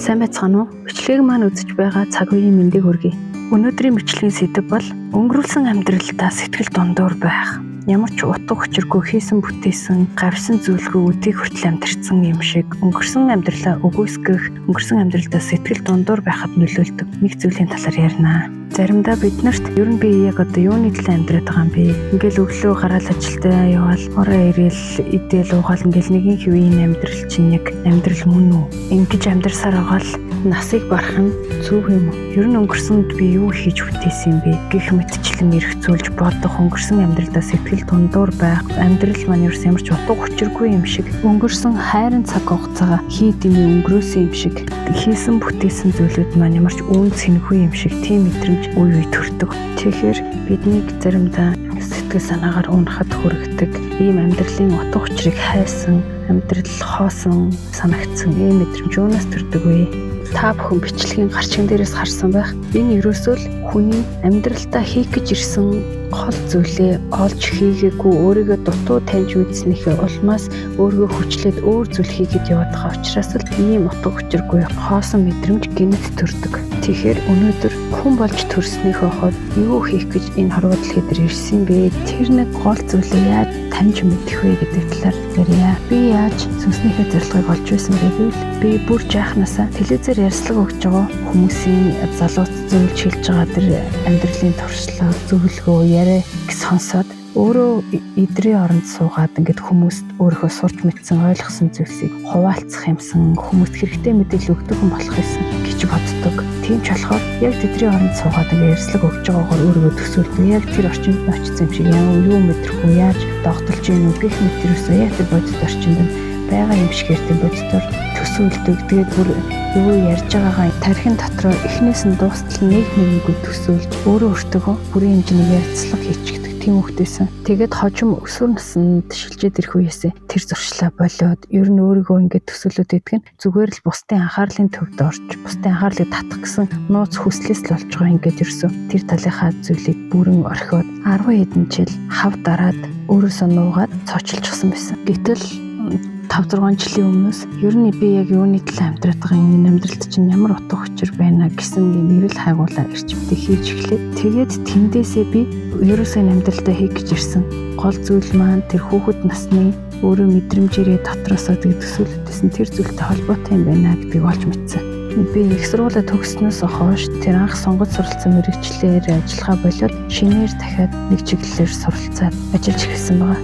Сайн байцгаана уу? Бичлэгийг маань үзэж байгаа цаг үеийн мэндийг хүргэе. Өнөөдрийн бичлэгийн сэдэв бол өнгөрүүлсэн амьдралдаа сэтгэл дундуур байх. Ямар ч утга учиргүй хийсэн бүтээсэн, гавьсан зүйлгүй өдийг хүртэл амьдарсан юм шиг өнгөрсөн амьдралаа үгүйсгэх, өнгөрсөн амьдралдаа сэтгэл дундуур байхад нөлөөлдөг нэг зүйлийн талаар ярина. Заримдаа бид нарт ер нь би яг одоо юуны төлөө амьдраад байгаа юм бэ? Ингээл өглөө гараал ажилдаа яваал, орой ирээл, идэл уугаал ингээл нэгэн хэвийн амьдрал чинь яг амьдрал мөн үү? Ингэж амьдрсаар байгаа л насыг барах нь зөв юм уу? Ер нь өнгөрсөнд би юу хийж бүтээсэн юм бэ? Гэх мэтчлэн эргцүүлж бодох, өнгөрсөн амьдралдаа сэтгэл дундуур байх, амьдрал маань ерөөс ямар ч утга учиргүй юм шиг, өнгөрсөн хайрын цаг хугацаагаа хий дэмий өнгөрөөсөн юм шиг, хийсэн бүтээсэн зүйлүүд маань ямар ч үн цэнгүй юм шиг тийм мэдрэмж үе үе төрдөг. Тэгэхээр биднийг заримдаа сэтгэл санаагаар унахад хүргэдэг ийм амьдралын утга учирыг хайсан, амьдрал хоосон санагдсан ийм мэдрэмж юунаас төрдөг вэ? Та бүхэн бичлэгийн гарчиг дээрээс харсан байх. Энэ ерөөсөө л хүний амьдралдаа хийх гэж ирсэн гол зүйлээ олж хийгээгүй, өөрийгөө дутуу таньж мэдснийхээ улмаас өөрийгөө хүчлээд өөр зүйл хийгээд яваад байгаа учраас л ийм утга учиргүй хоосон мэдрэмж гэнэт төрдөг. Тэгэхээр өнөөдөр хүн болж төрснийхөө хувьд юу хийх гэж энэ хорвоо дэлхий дээр ирсэн бэ? Тэр нэг гол зүйлээ яаж таньж мэдэх вэ гэдэг талаар ярья. Би яаж сүнснийхээ зорилгыг олж байсан бэ гэвэл би бүр жаахнаасаа телевизээр ярьцлага өгч байгаа хүмүүсийн залуус зөвлөж хэлж байгаа тэр амьдралын туршлага, зөвлөгөө, яриаг сонсоод өөрөө идрийн оронд суугаад ингээд хүмүүст өөрийнхөө сурч мэдсэн, ойлгосон зүйлсийг хуваалцах юмсан, хүмүүст хэрэгтэй мэдээлэл өгдөг хүн болох юмсан гэж боддог. Тийм ч болохоор яг тэдний оронд суугаад ингээд ярьцлага өгч байгаагаар өөрийгөө төсөөлдөг. Яг тэр орчинд нь очсон юм шиг ямар юу мэдрэхгүй, яаж догдолж гин үү гэх мэт юусоо яг тэр бодит орчинд нь байгаа юм шиг тийм бодитоор төсөөлдөг. Тэгээд бүр юу ярьж байгаагаа тархин дотроо эхнээс нь дуустал нэг нэггүй төсөөлж өөрөө өөртөө бүрийн хэмжээний ярилцлага хийчихдэг тийм хүүхдээсэн. Тэгээд хожим өсвөр наснд шилжээд ирэх үеэсээ тэр зуршлаа болиод ер нь өөрийгөө ингээд төсөөлөд идэх нь зүгээр л бусдын анхаарлын төвд орж бусдын анхаарлыг татах гэсэн нууц хүслээс л болж байгаа ингээд ерөөсөө тэр талынхаа зүйлийг бүрэн орхиод 10 хэдэн жил хав дараад өөрөөсөө нуугаад цоочилчихсан байсан. Гэтэл 5 6 жилийн өмнөөс ер нь би яг юуны төлөө амьдраад байгаа юм, энэ амьдралд чинь ямар утга учир байна гэсэн юм эрэл хайгуулаа эрчимтэй хийж эхлээд, тэгээд тэндээсээ би ерөөсөө энэ амьдралдаа хийх гэж ирсэн гол зүйл маань тэр хүүхэд насны өөрөө мэдрэмжээрээ дотроосоо тэг төсөөлөдсөн тэр зүйлтэй холбоотой юм байна гэдгийг олж мэдсэн. Би их сургуулиа төгссөнөөс хойш тэр анх сонгож суралцсан мэргэжлээр ажиллахаа болиод шинээр дахиад нэг чиглэлээр суралцаад ажиллаж эхэлсэн байгаа.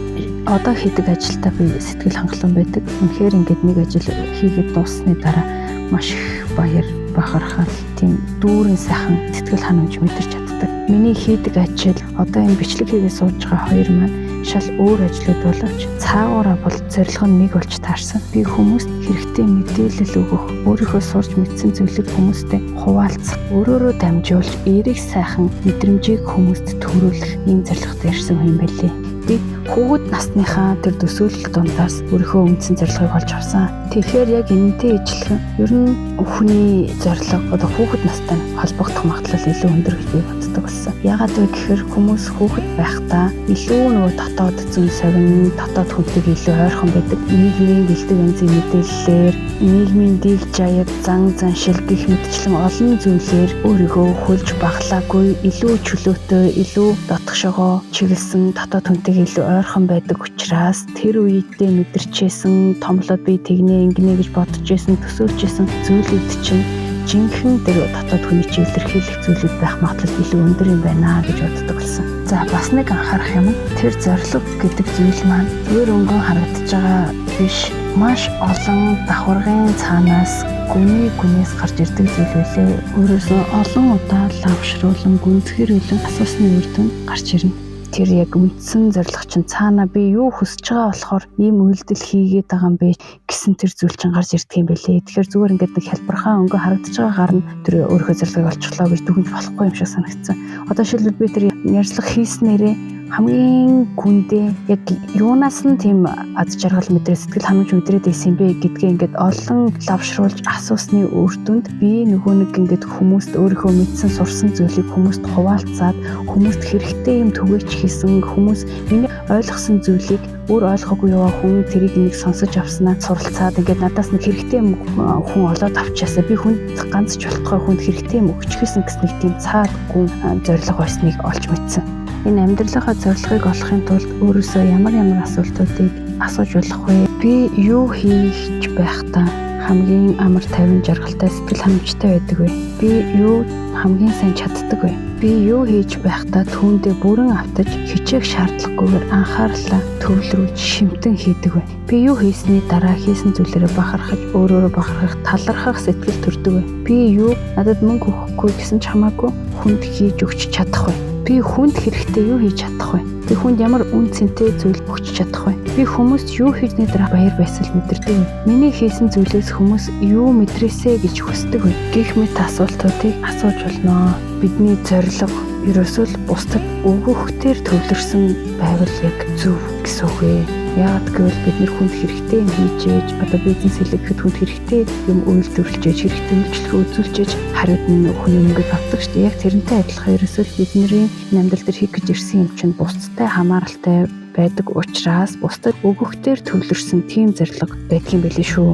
Одоо хийдэг ажилдаа би сэтгэл хангалуун байдаг. Үнэхээр ингээд нэг ажил хийгээд дууссаны дараа маш их баяр бахархал, тийм дүүрэн сайхан сэтгэл ханамж мэдэрч чаддаг. Миний хийдэг ажил, одоо энэ бичлэг хийгээ сууж байгаа хоёр маань шал өөр ажлууд боловч цаагаараа бол зорилго нь нэг болж таарсан. Би хүмүүст хэрэгтэй мэдээлэл өгөх, өөрийнхөө сурч мэдсэн зүйлийг хүмүүстэй хуваалцах, өөрөөрөө дамжуулж эерэг сайхан мэдрэмжийг хүмүүст төрүүлэх ийм зорилготой ирсэн юм байлээ. Би хүүхэд насныхаа тэр төсөөлөл дундаас өөрийнхөө үндсэн зорилгыг олж авсан. Тэгэхээр яг энэнтэй ижилхэн ер нь хүний зорилго одоо хүүхэд настай холбогдох магадлал илүү өндөр гэж би боддог болсон. Яагаад вэ гэхээр хүмүүс хүүхэд байхдаа илүү нөгөө дотоод зөн совин, дотоод хүнтэйг илүү ойрхон байдаг. Нийгмийн бэлдэг янзын мэдээллээр, нийгмийн дийл жаяг, зан заншил гэх мэтчлэн олон зүйлээр өөрийгөө хөлж баглаагүй, илүү чөлөөтэй, илүү дотгошоогоо чиглэсэн, дотоод хүнтэйг илүү ойрхон байдаг учраас тэр үедээ мэдэрчээсэн, томлоод би тэгнэ ингэнэ гэж бодож исэн, төсөөлж исэн зүйлүүд чинь жинхэнэ тэр дотоод хүний чи илэрхийлэх зүйлүүд байх магадлал илүү өндөр юм байна гэж боддог болсон. За, бас нэг анхаарах юм, тэр зорилго гэдэг зүйл маань зүгээр өнгөн харагдаж байгаа биш, маш олон давхаргын цаанаас гүний гүнээс гарч ирдэг зүйл байлээ. Өөрөөсөө олон удаа лавшруулан, гүнзгийрүүлэн асуусны үр дүн гарч ирнэ. Тэр яг үндсэн зорилго чинь цаана би юу хүсэж байгаа болохоор ийм үйлдэл хийгээд байгаа юм бэ гэсэн тэр зүйл чинь гарч ирдэг юм байлээ. Тэгэхээр зүгээр ингээд нэг хялбархан өнгө харагдаж байгаа гар нь тэр өөрийнхөө зорилгыг олчихлоо гэж дүгнж болохгүй юм шиг санагдсан. Одоо жишээлбэл би тэр ярьцлага хийснээрээ Хамгийн гүндээ яг юунаас нь тийм аз жаргал мэдрээ, сэтгэл ханамж мэдрээд байсан юм бэ гэдгээ ингээд олон лавшруулж асуусны үр дүнд би нөгөө нэг ингээд хүмүүст өөрийнхөө мэдсэн сурсан зүйлийг хүмүүст хуваалцаад, хүмүүст хэрэгтэй юм түгээч хийсэн, хүмүүс миний ойлгосон зүйлийг өөр ойлгоогүй яваа хүн тэрийг нэг сонсож авснаа суралцаад, ингээд надаас нэг хэрэгтэй юм хүн олоод авчаасаа, би хүнд ганц ч болтгой хүнд хэрэгтэй юм өгчихсэн гэсэн нэг тийм цаад гүн зорилго байсныг олж мэдсэн. Энэ амьдралынхаа зорилгыг олохын тулд өөрөөсөө ямар ямар асуултуудыг асууж болох вэ? Би юу хийж байхдаа хамгийн амар тайван, жаргалтай, сэтгэл ханамжтай байдаг вэ? Би юу хамгийн сайн чаддаг вэ? Би юу хийж байхдаа түүндээ бүрэн автаж, хичээх шаардлагагүйгээр анхаарлаа төвлөрүүлж, шимтэн хийдэг вэ? Би юу хийсний дараа хийсэн зүйлээрээ бахархаж, өөрөөрөө бахархах, талархах сэтгэл төрдөг вэ? Би юу надад мөнгө өгөхгүй гэсэн ч хамаагүй хүнд хийж өгч чадах вэ? Би хүнд хэрэгтэй юу хийж чадах вэ? Би хүнд ямар үнэ цэнтэй зүйл өгч чадах вэ? Би хүмүүст юу хийсний дараа баяр баясгал мэдэрдэг вэ? Миний хийсэн зүйлээс хүмүүс юу мэдрээсэй гэж хүсдэг вэ? Гэх мэт асуултуудыг асууж болно. Бидний зорилго ерөөсөө л бусдад өгөхтөр төвлөрсөн байвал яг зөв гэсэн үг ээ. Яагаад гэвэл бид нар хүнд хэрэгтэй юм хийж ээж, одоо бизнес хэлэхэд хүнд хэрэгтэй юм үйлдвэрлэж ээж, хэрэгтэй үйлчлэгээ үзүүлж ээж хариуд нь хүний мөнгөийг авдаг шүү дээ. Яг тэрнтэй адилхан ерөөсөө л бидний амьдрал дээр хийх гэж ирсэн юм чинь бусдтай хамааралтай байдаг учраас бусдад өгөхтөр төвлөрсөн тийм зорилго байдаг юм билээ шүү.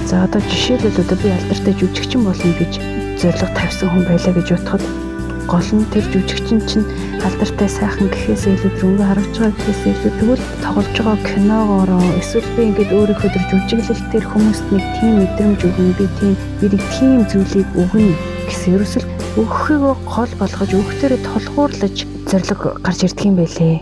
За, одоо жишээлбэл одоо би алдартай жүжигчин болно гэж зорилго тавьсан хүн байлаа гэж бодоход, гол нь тэр жүжигчин чинь алдартай, сайхан гэхээс илүү, тэр өнгө харагдж байгаа гэхээс илүү, тэгвэл тоглож байгаа киногоороо эсвэл би ингээд өөрийнхөө тэр жүжиглэлт дээр хүмүүст нэг тийм мэдрэмж өгнө, би тийм би нэг тийм зүйлийг өгнө гэсэн, ерөөсөл өгөхийг гол болгож, өгөхтөрөө тулгуурлаж зорилго гарч ирдэг юм байлээ.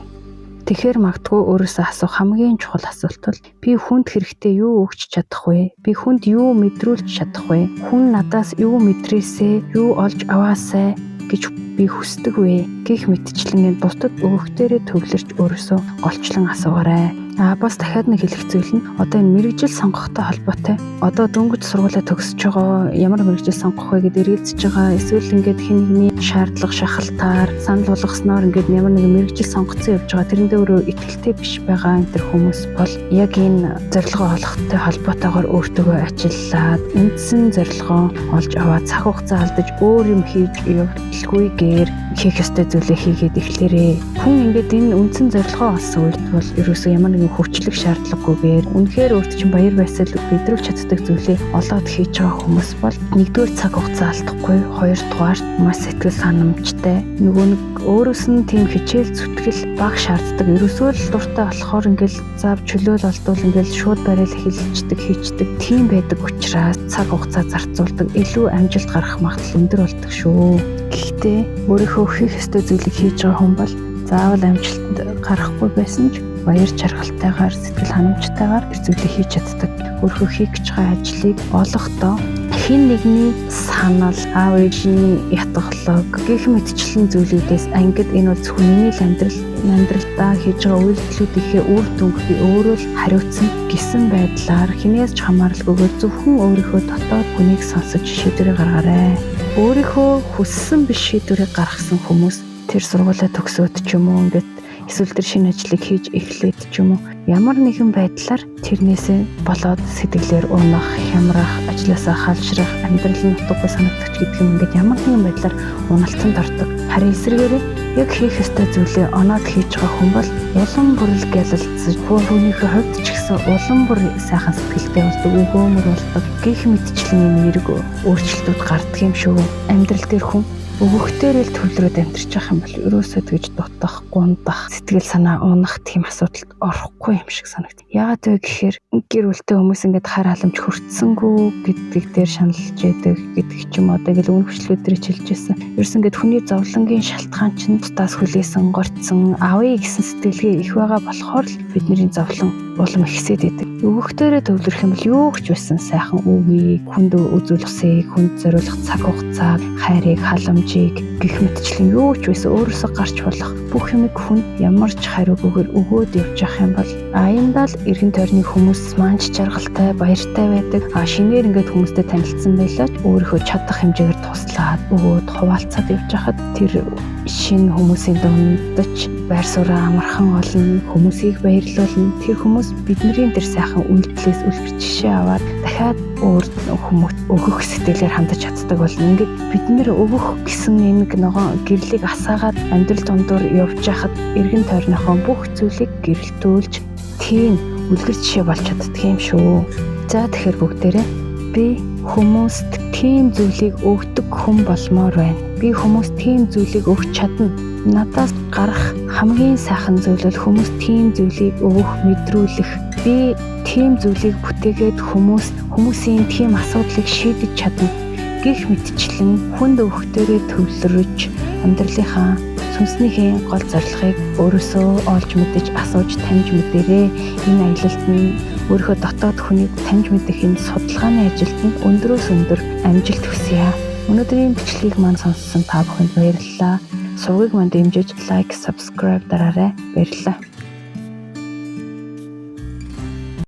Тэгэхээр магадгүй өөрөөсөө асуух хамгийн чухал асуулт бол: би хүнд хэрэгтэй юу өгч чадах вэ? Би хүнд юу мэдрүүлж чадах вэ? Хүн надаас юу мэдрээсэй, юу олж аваасай гэж би хүсдэг вэ? Гэх мэтчлэн энэ бусдад өгөхтөрөө төвлөрч өөрөөсөө голчлон асуугаарай. А бас дахиад нэг хэлэх зүйл нь одоо энэ мэргэжил сонгохтой холбоотой. Одоо дөнгөж сургуулиа төгсөж байгаа, ямар мэргэжил сонгох вэ гэдээ эргэлзэж байгаа. Эсвэл ингээд хэн нэгний шаардлага шахалтаар, санал болгосноор ингээд ямар нэгэн мэргэжил сонгоцсон явж байгаа. Тэрэндээ өөрөө итгэлтэй биш байгаа энэ тэр хүмүүс бол яг энэ зорилгоо олохтой холбоотойгоор өөртөөгөө ажиллаад, үндсэн зорилгоо олж аваад, цаг хугацаа алдаж өөр юм хийж явдалгүйгээр хийх ёстой зүйлээ хийгээд эхлээрээ. Хүн ингээд энэ үндсэн зорилгоо олсон үед бол ерөөсөө ямар нэгэн хөвчлөх шаардлагагүйгээр үнэхээр өөрт чинь баяр баясгал мэдрүүлж чаддаг зүйлээ олоод хийж байгаа хүмүүс бол нэгдүгээр цаг хугацаа алдахгүй, хоёрдугаар маш сэтгэл ханамжтай, нөгөө нэг өөрөөс нь тийм хичээл зүтгэл баг шаарддаг. Ерөөсөө л дуртай болохоор ингээл зав чөлөөл олдвол ингээл шууд барайл хэлждэг, хийчдэг тийм байдаг учраас цаг хугацаа зарцуулдаг, илүү амжилт гаргах магадлал өндөр болдог шүү. Гэхдээ өөрийнхөө хийх ёстой зүйлийг хийж байгаа хүн бол заавал амжилтанд гарахгүй байсан ч баяр жаргалтайгаар, сэтгэл ханамжтайгаар тэр зүйлийг хийж чаддаг. Өөрийнхөө хийх гэж байгаа ажлыг олохдоо хэн нэгний санал, аав ээжийн ятгалаг гэх мэтчлэн зүйлүүдээс ангид энэ бол зөвхөн миний л амьдралдаа хийж байгаа үйлдэлүүдийнхээ үр дүнг би өөрөө л хариуцсан гэсэн байдлаар хэнээс ч хамааралгүйгээр зөвхөн өөрийнхөө дотоод хүнийг сонсож шийдвэрээ гаргаарай. Өөрийнхөө хүссэн биш шийдвэрийг гаргасан хүмүүс тэр сургуулиа төгсөөд ч юм уу, ингээд эсвэл тэр шинэ ажлыг хийж эхлээд ч юм уу, ямар нэгэн байдлаар тэрнээсээ болоод сэтгэлээр унах, хямрах, ажлаасаа халшрах, амьдрал нь утгагүй санагдах гэдэг юм, ингээд ямар нэгэн байдлаар уналтанд ордог. Харин эсрэгээрээ яг хийх ёстой зүйлээ оноод хийж байгаа хүн бол улам бүр л гялалзаж, хүнийхээ хувьд ч гэсэн улам бүр сайхан сэтгэлтэй болдог, өгөөмөр болдог гэх мэтчлэн юм эерэг өөрчлөлтүүд гардаг юм шүү. Амьдрал дээр хүн өгөхтөр л төвлөрөөд амьдарч байгаа юм бол ерөөсөө тэгж дутах, гундах, сэтгэл санаа унах тийм асуудалд орохгүй юм шиг санагд. Яагаад вэ гэхээр гэр бүлтэй хүмүүс ингээд хар халамж хүртсэнгүү гэдэг дээр шаналж яадаг гэдэг ч юм уу, одоо ингээл өмнөх бичлэгүүд дээр хэлж байсан. Ерөөс ингээд хүний зовлонгийн шалтгаан чинь тусдаас хүлээсэн, горцсон, авъя гэсэн сэтгэлгээ их байгаа болохоор л бидний зовлон улам ихсээд идэг. Өгөхтөрөө төвлөрөх юм бол юу ч байсан сайхан үгийг, хүнд үзүүлэх, хүнд зориулах цаг хугацааг, хайрыг, халамжийг гэх мэтчлэн юу ч байсан өөрөөсөө гарч болох бүх юмыг хүнд ямар ч хариугүйгээр өгөөд явж явах юм бол аяндаа л эргэн тойрны хүмүүс маань ч жаргалтай, баяртай байдаг. А шинээр ингээд хүмүүстэй танилцсан байлаа ч өөрийнхөө чадах хэмжээгээр туслаад, өгөөд, хуваалцаад явж хахад тэр Шинэ хүмүүсийн дунд ч байр сууриа амархан олно, хүмүүсийг баярлуулна. Тэр хүмүүс бидний тэр сайхан үйлдэлээс үлгэр жишээ аваад дахиад өөр хүмүүст өгөх сэтгэлээр хандаж чаддаг болно. Ингээд бид нэр өгөх гэсэн энэ ногоон гэрлийг асаагаад амьдрал дундуур явж байхад эргэн тойрныхоо бүх зүйлийг гэрэлтүүлж тийм үлгэр жишээ болж чаддаг юм шүү. За, тэгэхээр бүгдээрээ би хүмүүст тийм зүйлийг өгдөг хүн болмоор байна. Би хүмүүст тийм зүйлийг өгч чадна. Надаас гарах хамгийн сайхан зүйл бол хүмүүст тийм зүйлийг өгөх, мэдрүүлэх. Би тийм зүйлийг бүтээгээд хүмүүсийн тийм асуудлыг шийдэж чадна гэх мэтчлэн хүнд өгөхдөрөө төвлөрөж, амьдралынхаа сүнснийхээ гол зорилгыг өөрөөсөө олж мэдэж, асууж таньж мэдээрэй. Энэ аялалд нь өөрийнхөө дотоод хүнийг таньж мэдэх энэ судалгааны ажилд нь өндрөөс өндөр амжилт хүсье. Өнөөдрийн бичлэгийг маань сонссон та бүхэнд баярлалаа. Сувгийг маань дэмжиж like, subscribe дараарай. Баярлалаа.